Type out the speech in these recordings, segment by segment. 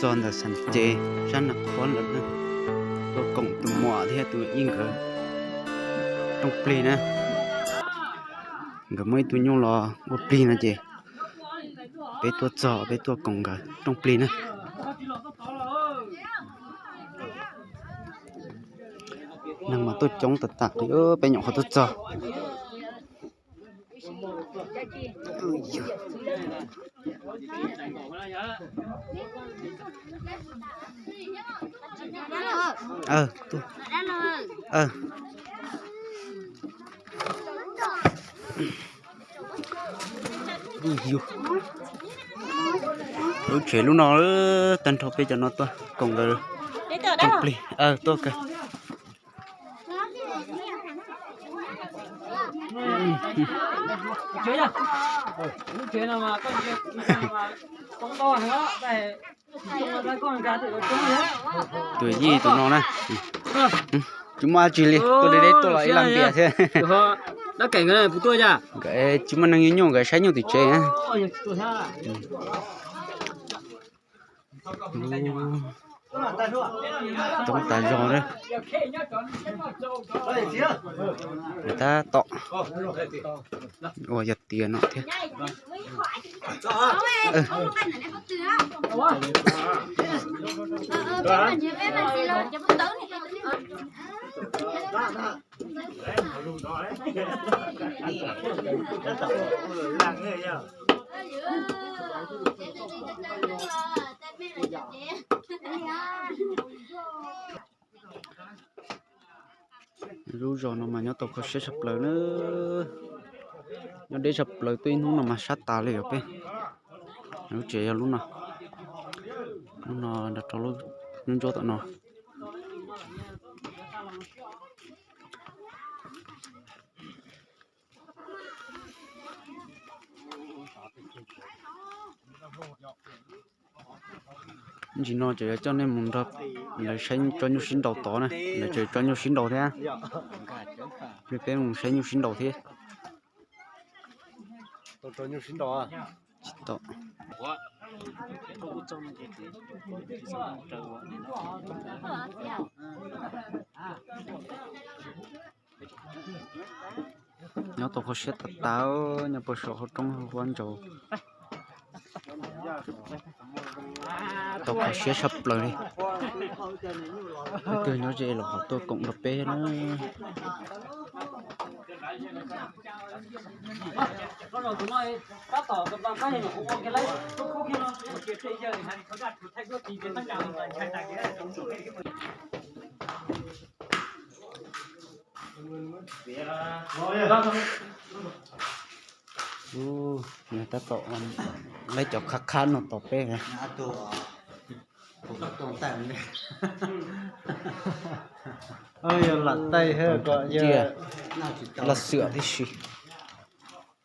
txog ntawm Xas Ces sab Naj Qhuab lawm na. Tuaj koom tus muam thiab tus yij nkawd rooj plig na. Nkawd muaj ib tug nyuj los ua plig no ces peb tuaj txog peb tuaj koom nkawd rooj plig na. Neeg mas tuaj coob tas tas li, peb nyuam qhuav tuaj txog. Lub tsev lub no, tag nrho peb cov no tuaj koom nkawd rooj plig tuaj kawg. Tus yij tus no na, tsis muaj dab tsi li, tuaj deb deb tuaj los ib leeg ntias thiab. Nkawd tsis muaj neeg yuav nyuj, nkawd saib nyuj tim tsev. Coob tas zog na. Tab tom ua yog tias no thiab. Lub zos no mas nyob tau kho siab tshaj plaws na. Nyob deb tshaj plaws, tuaj ib hnub no mas sab tas li os peb. Lub tsev yog lub no. Lub no nrog rau lub ntsuab tom no. Ntsis no ces yuav coj nej mus nrog lawv saib tsob nyuj sib nraus tod na, lawv tseem tsob nyuj sib nraus thiab. Peb mus saib nyuj sib nraus thiab. Tsis tau. Nyob tau kho siab tas tas, nyob puag saum qhov roob huab ntsaus. Tau kho siab tshaj plaws li. Leej twg nyob ze los ho tuaj koom nrog peb na. Tab tom laib cov khab khab no tos peb. Yog lam taij, laj xwm tib si.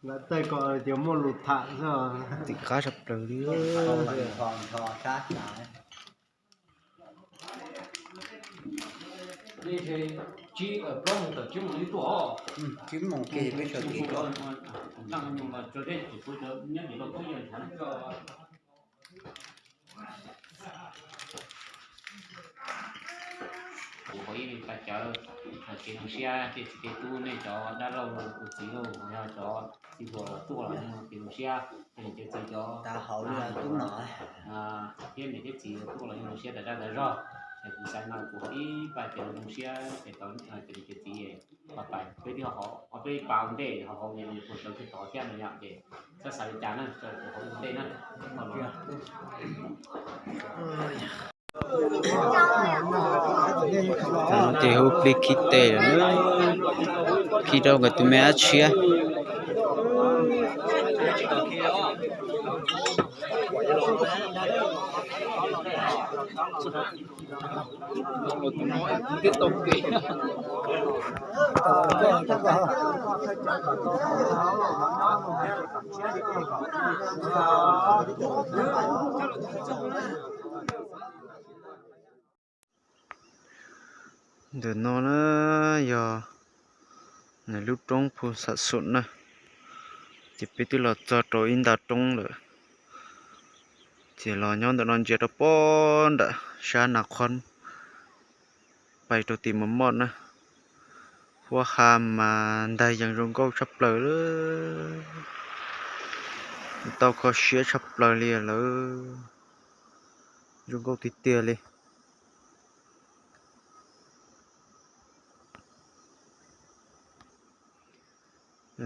Lam taij kom tias muaj lus tham xwb. Tim qab tshaj plaws li. Kuv ho ib pab cawv, kev zoo siab tej txiv tej tub, nej cov dab laug tus txiv lauj, yog cov txiv hluas los tuaj los kev zoo siab, tej niam tej txiv cov, thiab niam thiab txiv tuaj los zoo siab tas zaj tas zog. Es kuv xav no kuv ho ib pab cawv zoo siab es tau cov niam cov txiv pab pais, peb twb ho peb pab ua ntej ho hauv, kuv sawv kiag tod thiab no yom, ces txhob xav li cas na, kuv hauv ua ntej na. Ces hu plig khi tes lawm na, khi rau nkawd tus me ab tshiab. Ntawm no na yog nws lub roob Phu Xam Xum na, ces peb twb los txog rau ib nta roob lawm. Ces los nyob ntawm no ntsia rau pob nram sab Nas Qhuab pais rau tim Mos Moj na. Huab ha mas ntag yees zoo nkauj tshaj plaws li, tau kho siab tshaj plaws li lawm, zoo nkauj tiag tiag li.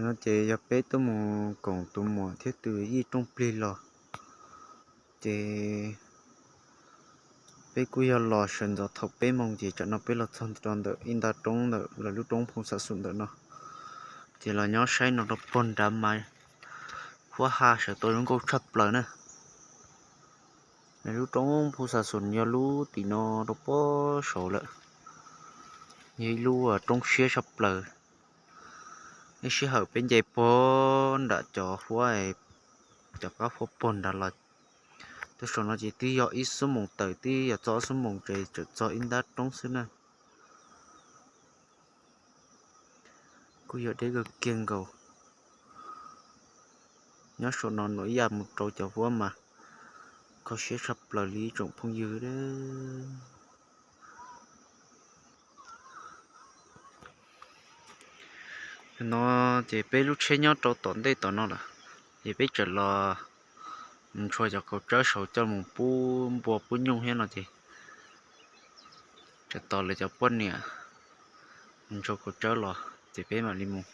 No ces yog peb tuaj mus koom tus muam thiab tus yij rooj plig los, ces peb kuj yog los sawv ntxov thaum peb moos ces tsam no peb los txog rau ntawm ib nta roob ntawm lawv lub roob Phooj Xa Xum ntawm no. Ces los nyob saib no rau puag nrad mas huab ha sawv tau zoo nkauj tshaj plaws na. Lawv lub roob Phooj Xa Xum yog lub tim no rau pob saud lawm, yog ib lub roob siab tshaj plaws. Ib sij hawm peb nce puag nram cov huab, cov qab huab puag nrad los, tuaj saum no ces twb yog ib xuab moos tawm, twb yog txog ob xuab moos ces tseem txog ib nta roob xwb na. Kuj yog deb kawg kiag nkaus. Nyob saum no nws ib yam mus rau cov huab mas kho siab tshaj plaws li ib tsoom phooj ywg. No ces peb lub tsheb nyob rau tom ntej tom no lawm, ces peb tseem los mus ntshua cov kaus tsawb saud coj mus pub npua pub nyuj thiab no ces tseem tos lawv cov poj niam mus ntshua kaus tsawb los ces peb mam li mus.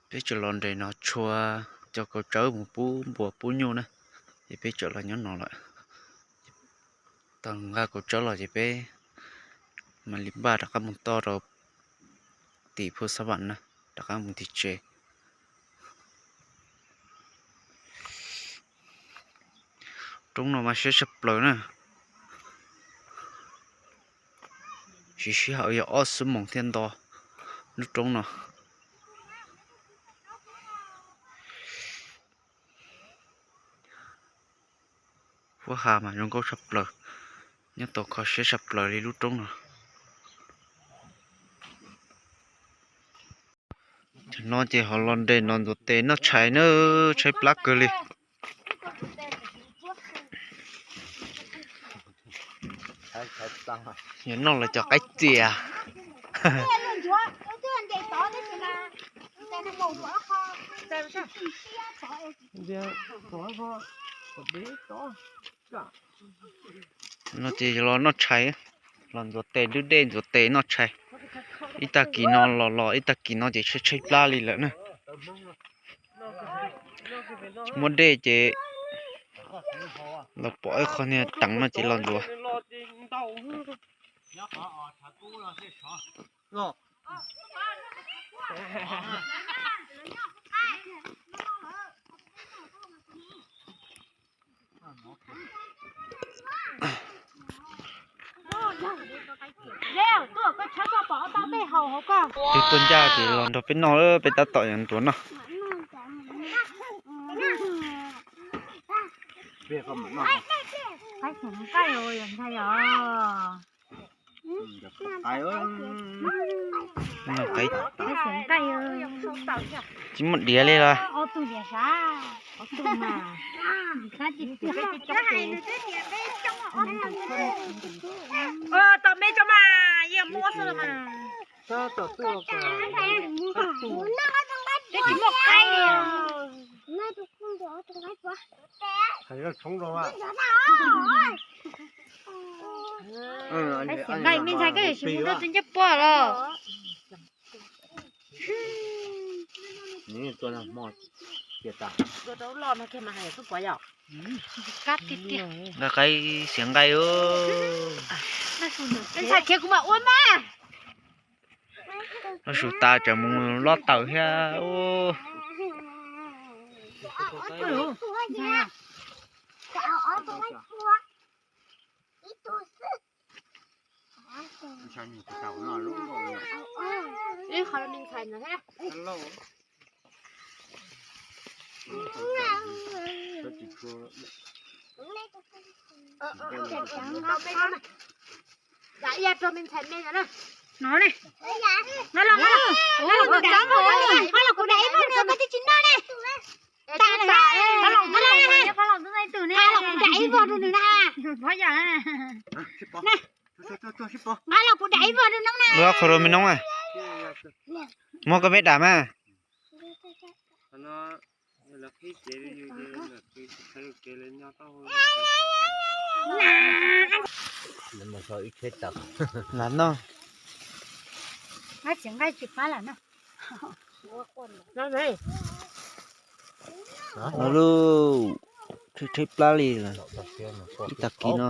Peb tseem los nres no ntshua cov kaus tsawb mus pub npua pub nyuj na, ces peb tseem los nyob no lawm. Tau nqa kaus tsawb los ces peb mam li npaj rov qab mus toj rau tim Phu Xab Vam na, rov qab mus tim tsev. Roob no mas siab tshaj plaws na. Siv sij hawm yog ob xuab moos thiaj nto lub roob no. Huab ha mas zoo nkauj tshaj plaws, nyob tau kho siab tshaj plaws li lub roob no. Tam no ces ho los nres no ntxuav tes noj tshais na, tshaib plab kawg li. Yuav noj lawv cov qaib txias. No ces los noj tshais, los ntxuav tes, dwb dej ntxuav tes noj tshais. Ib tag kis no los los ib tag kis no ces tshaib tshaib plab li lawm na. Tsis muaj dej ces los pom ib qho niag teev no ces los ntxuav. Twb tuaj ncaj ces los nrog peb noj, peb tab tom yuav ntuav noj. Tsis muaj diav li los? Tom me tso mas, yeej muab xwb los mas. Tsis muaj qaib li. Qaib xiav nqaij me ntxhais koj yuav tsis mus rau tus ncej puag los? Nqa qaib xiav nqaij. Me ntxhais khiav kuv mam ua mas. Loj su tas tseem mus lob tawm thiab. Rau me ntxhais me na. No ne. No los, no los, kuv dam ib vog rau nws, no los kuv dam ib vog rau nws, koj twb tsis noj ne. Tag lawm, no los kuv dam ib vog rau nws na. No los kuv dam ib vog rau nws na. Ua qhov rau me noob a. Muab koj peb dam mas. Lam noj. Tsis nqaij tsis pab lawm na. No lub, rheb rheb plab li lawm. Ib tag kis no.